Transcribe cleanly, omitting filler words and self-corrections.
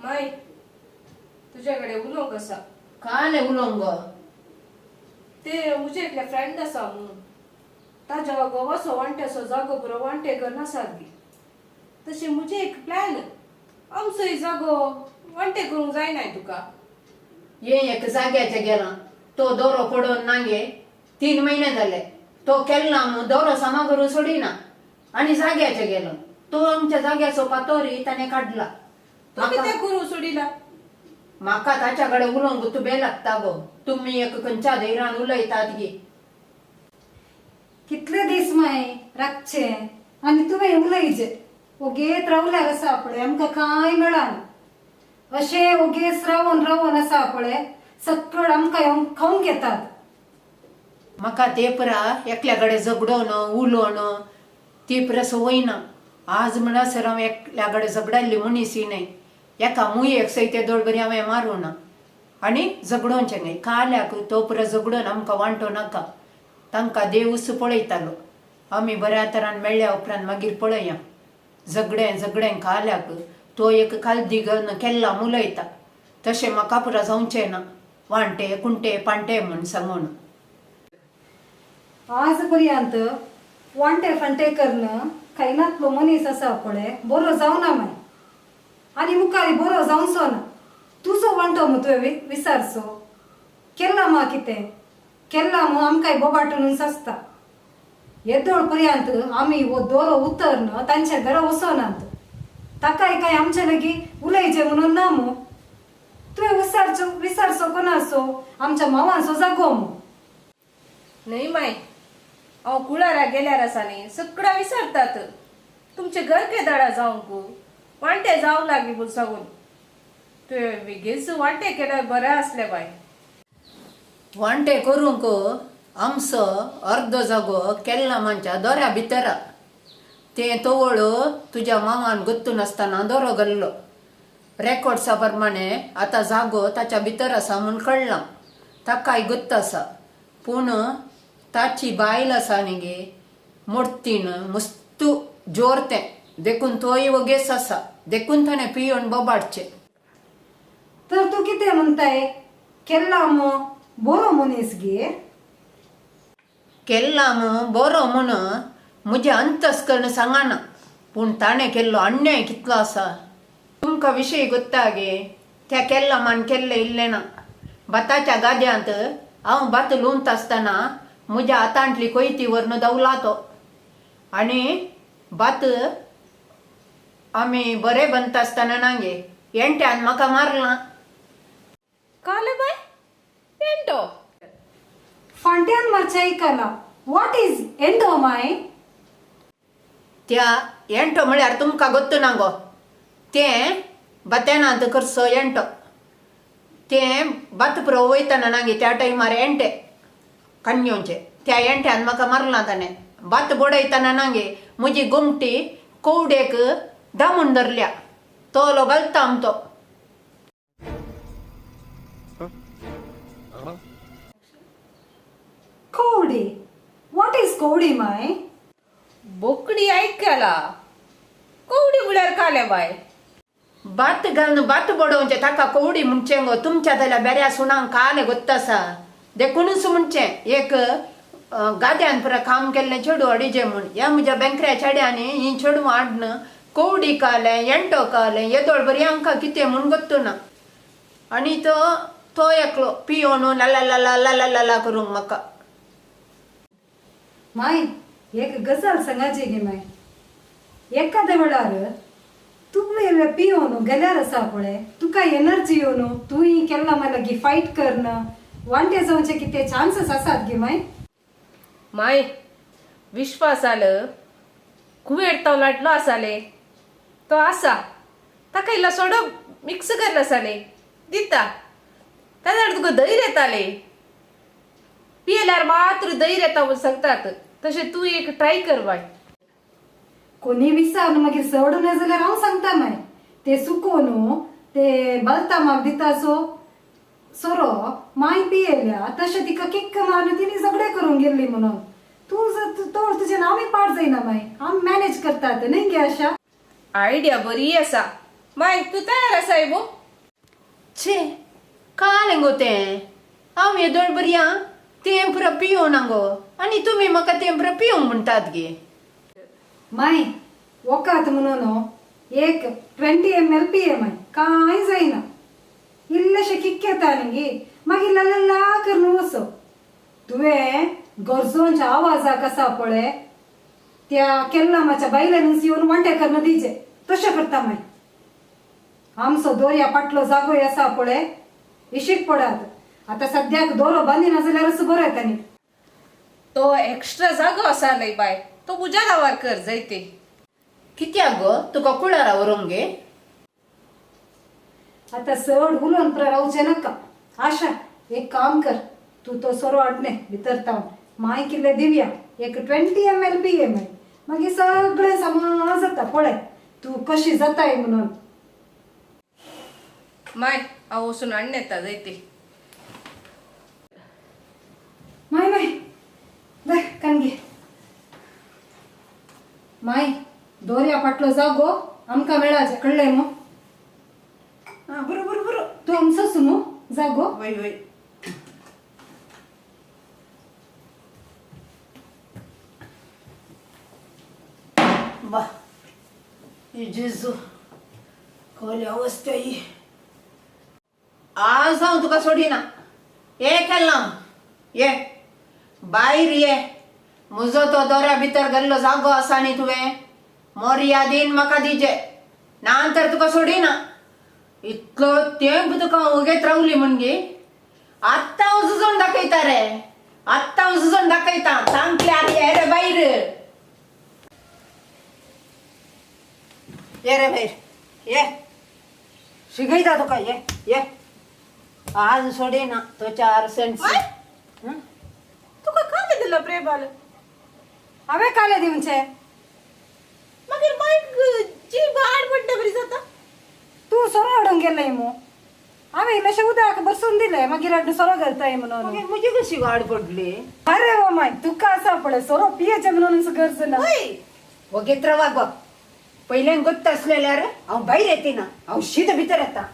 माय तुझ्याकडे उलोवंक आसा. काले उलोवंक गो? ते म्हजे एकले फ्रेंड आसा म्हणून ताज्या गोवाचो वांट्याचो जागो पुरो वांटे करनासात गी. तशें म्हजें एक प्लॅन, आमचोय जागो वांटे करूंक जायनाय तुका. हे एक जाग्याचे गेला तो दोरो पडोवन नागे 3 महिने जाले. तो केल्ला म्हूण दोरो सामा करून सोडिना आनी जाग्याचे गेलो तो आमच्या जाग्याचो पातोरी ताणें काडला. तो कितें करूं सोडिला? म्हाका ताच्या कडेन उलोवंक तुबे लागता गो. तुमी एक खंयच्या धैर्यान उलयतात गी. कितले दीस माय रातचे आनी तुवें उलयचे ओगेत रावल्यार आसा पळय आमकां कांय मेळना. अशें ओगेच रावन रावन आसा पळय सकळ आमकां येवन खावंक घेतात. म्हाका ते परा एकल्या कडेन झगडोन उलोवन ती परा संवय ना. आज म्हणसर हांव एकल्या कडेन झगडाल्ली मनीस न्हय. एका मुयेक सयत येदोळ बरी हांवें मारूं ना आनी झगडोवचें न्हय. काल्याक तो पुरो झगडोवन आमकां वांटो नाका. तांकां देवूच पळयतालो. आमी बऱ्या तरान मेळ्ळ्या उपरांत मागीर पळया. झगडें झगडें काल्याक तो एक कालदी घेवन केल्ला मुलयता. तशें म्हाका पुरो जावचें ना. वांटे कुंटे पांटे म्हूण सांगून आज पर्यंत वांटे फांटे करून खैनातलो मनीस आसा पळय बरो जावना माय आनी मुखार बरो जावचो ना. तुजो वांटो मू तुवें विसारचो केल्ला मा कितें केल्ला मू आमकां बोबाटून आसता. येदोळ पर्यंत आमी हो दोरो उतरन तांच्या घरा वचनात. ताकाय काय आमच्या लागीं उलयचें म्हणून ना मू. तुवें विसारचो विसारचो कोणाचो आमच्या मावांचो जागो मू. न्हय माय, हांव कुळारा गेल्यार आसा न्ही सगळां विसरतात. तुमचें घर केदाळा जावंक वांटे जावंक लागली म्हूण सांगून तुवें बेगीनच वांटे केल्यार बरें आसलें बाय. वांटे करूंक आमचो अर्दो जागो केल्ला मांच्या दोऱ्या भितरा. तें तवळ तुज्या मामान गुत्तू नासतना दोरो घाल्लो. रेकॉर्ड्सा प्रमाणे आतां जागो ताच्या भितर आसा म्हूण कळ्ळां. ताकाय गुत्त आसा. पूण ताची बायल आसा न्ही गे मोडतीन मस्तू जोर तें देखून तोय वगेच आसा. देखून ताणें पियोवन बोबाडचें. तर तूं कितें म्हणटाय केल्ला मू बरो मनीस गे? केल्ला मू बरो म्हूण म्हजें अंतस्कर्ण सांगना. पूण ताणें केल्लो अन्याय कितलो आसा तुमकां विशय गोत्ता गे. त्या केल्ला मान केल्लें इल्लें ना. भाताच्या गाद्यांत हांव भात लुंवता आसतना म्हज्या हातांतली कोयती व्हरून दवला तो. आनी भात आमी बरें बनता आसतना ना गे एंट्यान म्हाका मारलां. काले बाय एंटो फांट्यान मारचें आयकलां. What is endo my? त्या एंटो म्हळ्यार तुमकां गोत्तू ना गो. तें भात्यानांत करचो एंटो. तें भात पुरो वयतना ना गे त्या टायमार एंटे कन्योवचे. त्या एंट्यान म्हाका मारलां ताणें. भात बडयतना ना गे म्हजी गोमटी कोवडेक दामून धरल्या. तोलो घालता आम तो. कोवडी what is कोवडी my? बोकडी आयकला कोवडी म्हळ्यार काले बाय. भात घालून भात बडोवचें ताका कोवडी म्हणचें गो. तुमच्या जाल्यार बेऱ्या सुणांक काले गोत्त आसा. देखूनच म्हणचें एक गाद्यान पुरो काम केल्लें चेडूं हाडिचें म्हूण. ह्या म्हज्या बेंकऱ्या चेड्यांनी हीं चेडवां हाडन कोवडी कालें एंटो कालें येदोळ बरी आमकां कितें म्हूण गोत्तू ना. आनी तो तो एकलो पियोन लला लला लला लला करूंक म्हाका. माय एक गजाल सांगाची गे माय. एखाद्या वेळार तुवें पियोन गेल्यार आसा पळय तुका एनर्जी येवन तुवें केल्ला माय लागीं फायट करन वांटे जावचे कितें चान्सीस आसात गे माय? माय विश्वास आल कुवेर तो लाडलो आसाले तो आसा ताका इल्लो सोडो मिक्स करना आसाले दिता. ताज्यार तुका धैर्य येताले. पियेल्यार मात्र धैर्य येता म्हूण सांगतात. तशें तूं एक ट्राय कर बाय. कोणी विसार मागीर चड ना जाल्यार हांव सांगता माय. ते सुकोवन ते बलतामाक दिता सो सोरो माय पियेल्या तशें तिका किक्क मारून तिणी झगडें करूंक गेल्ली म्हणून. तूं जर तो तुजें आमी पाड जायना माय. आमी मॅनेज करतात न्ही गे आशा? आयडिया बरी आसा. माय तूं तयार आसाय गो? छे कालें गो तें, हांव येदोळ बरया तें पुरो पियोना गो आनी तुमी म्हाका तें पुरो पिवंक म्हणटात गे. माय वकात म्हणून एक 20 ml पिये माय, कांय जायना. इल्लेशें किक येता न्ही मागीर लल्ला करून वचो. तुवें गरजोंच्या आवाजाक आसा पळय त्या केल्लामाच्या बायलांनीच येवन वांटे करून दिजे तशें करता माय. आमचो दोरया पाटलो जागो आसा पळय इशीक पडात. आतां सद्याक दोरो बांदिना जाल्यारच बरो येता न्ही. तो एक्स्ट्रा जागो आसा न्हय बाय, तो म्हज्या नांवार कर जायते. कित्याक गो तुका कुळारा व्हरूंक गे? आतां चड उलोवन पुरो रावचें नाका. आशा एक काम कर, तूं तो सोरो हाडने भितर तावन माय किल्ले दिवया एक 20 ml पिये माय, मागीर सगळें सामा जाता पळय तूं कशी जाताय म्हणून. माय हांव वचून हाडून येता जायते. माय माय धर कान घे. माय दोरया फाटलो जागो आमकां मेळाचें कळ्ळें मू? आं बरो बरो बरो. तूं आमचोच न्हू जागो? वय वय. बा जेजू कसली अवस्था ही. आज हांव तुका सोडिना. ये केल्ला ये भायर ये. म्हजो तो दोऱ्या भितर गेल्लो जागो आसा न्ही तुवें मोर्यादीन म्हाका दिजे, ना तर तुका सोडिना. इतलो तेंप तुका हांव वगेत रावली म्हणगे आत्तां हांव सुजोवन दाखयता रे, आत्तां हांव सुजोवन दाखयता. सांगल्यार ये रे भायर, ये रे भायर ये, शिकयता तुका ये ये. आज सोडिना तो 4 सेंट्स. तुका कालें दिला प्रेमाल? हांवें काले दिवचें? मागीर मायक जीब आड पडटा बरी जाता. तूं सोरो हाडूंक गेलय मू, हांवें इल्लेशें उदक बसून दिलें मागीर हाडून सोरो घालताय म्हणून. मागीर म्हजी कशी वाड पडली? अरे वा माय तुका आसा पळय सोरो पियेचें म्हणून गरज ना. हय वगेत रावा गो, पयल्यान गोत्त आसलेल्यार हांव भायर येते ना, हांव शीत भितर येता.